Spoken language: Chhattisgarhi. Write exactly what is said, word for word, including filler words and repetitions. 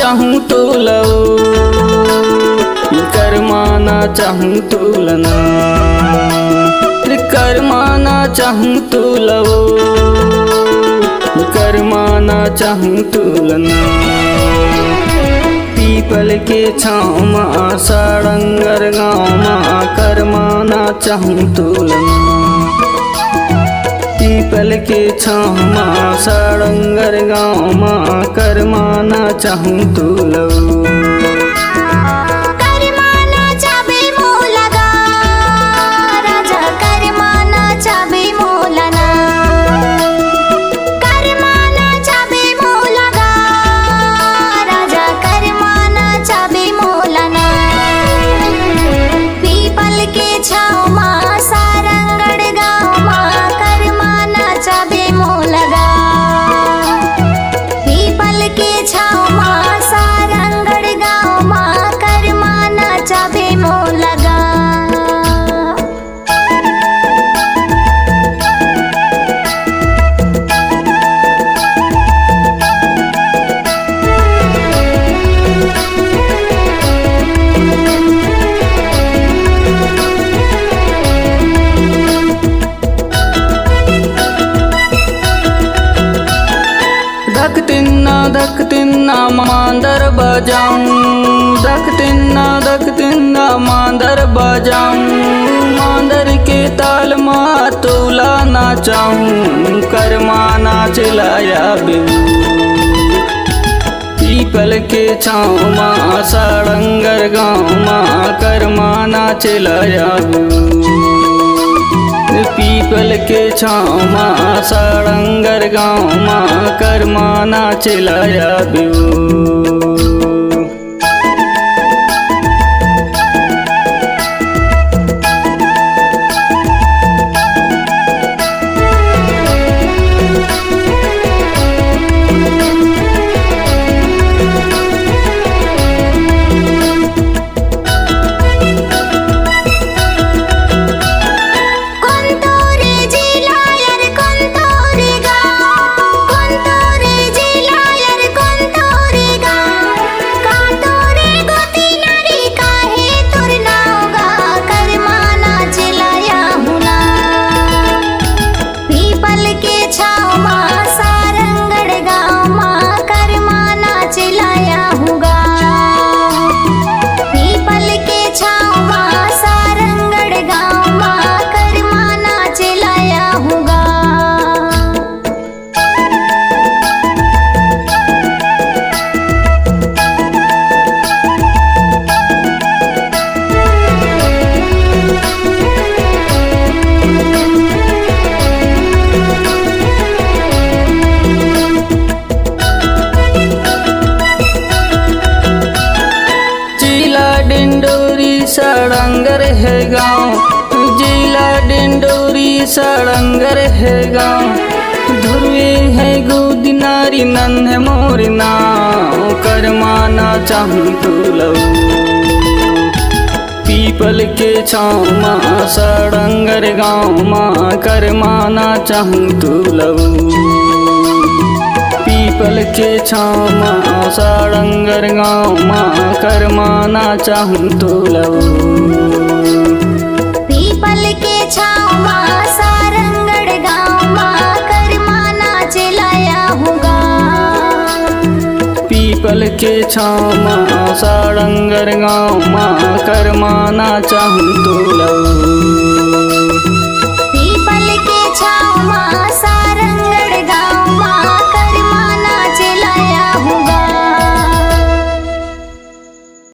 चाहूं तोला ओ, करमा ना चाहूं तोला ना, करमा ना चाहूं तोला ओ, करमा ना चाहूं तोला ना। पीपल के छांव मा सारंगढ़ गांव मा करमा ना चाहूं तोला ना। पीपल के छांव मा सारंगढ़ गांव मा करमा ना चाहूं तोला ओ। करमा ना चाबे मोला गा, राजा करमा ना चाबे मोला ना। करमा ना चाबे मोला गा, राजा करमा ना चाबे मोला ना। पीपल के छांव मा सारंगढ़ गांव मा करमा ना चाबे मोला गा। पीपल के छांव मा सारंगढ़ गांव मा करमा ना चाबे मोला गा। धक तिन्ना धक तिन्ना मांदर बजाऊं, धक तिन्ना धक तिन्ना मांदर बजाऊं। मांदर के ताल मा तोला नाचाऊं, करमा नाचे ला आबे ओ। पीपल के छांव मा सारंगढ़ गांव मा करमा नाचे ला आबे ओ। पीपल के छांव मा सारंगढ़ गांव मा करमा नाचे ला आबे ओ। कोंतोरे जिला यार कोंतोरे गाँव, कोंतोरे जिला यार कोंतोरे गाँव। कांतोरे गोती नारी काहे तोर नाव गा, करमा नाचे ला आहूँ ना। पीपल के छाँव मा सारंगढ़ गाँव मा करमा नाचे ला आहूँ गा। पीपल के छाँव मा सारंगढ़ गाँव मा करमा नाचे ला आहूँ गा। जिला डिंडोरी सारंगढ़ गाँव, जिला डिंडोरी सारंगढ़ गाँव। धुरवे हे गोदी नारी नंद मोर नाव, करमा नाचहूँ तोला ओ। पीपल के छाँव मा सारंगढ़ गाँव मा करमा नाचहूँ तोला ओ। पीपल के छाँव मा सारंगढ़ गाँव मा करमा नाचहूँ तोला ओ। पीपल के छाँव मा सारंगढ़ गाँव मा करमा नाचे ला आहूँ गा। पीपल के छाँव मा सारंगढ़ गाँव मा करमा नाचहूँ तोला ओ।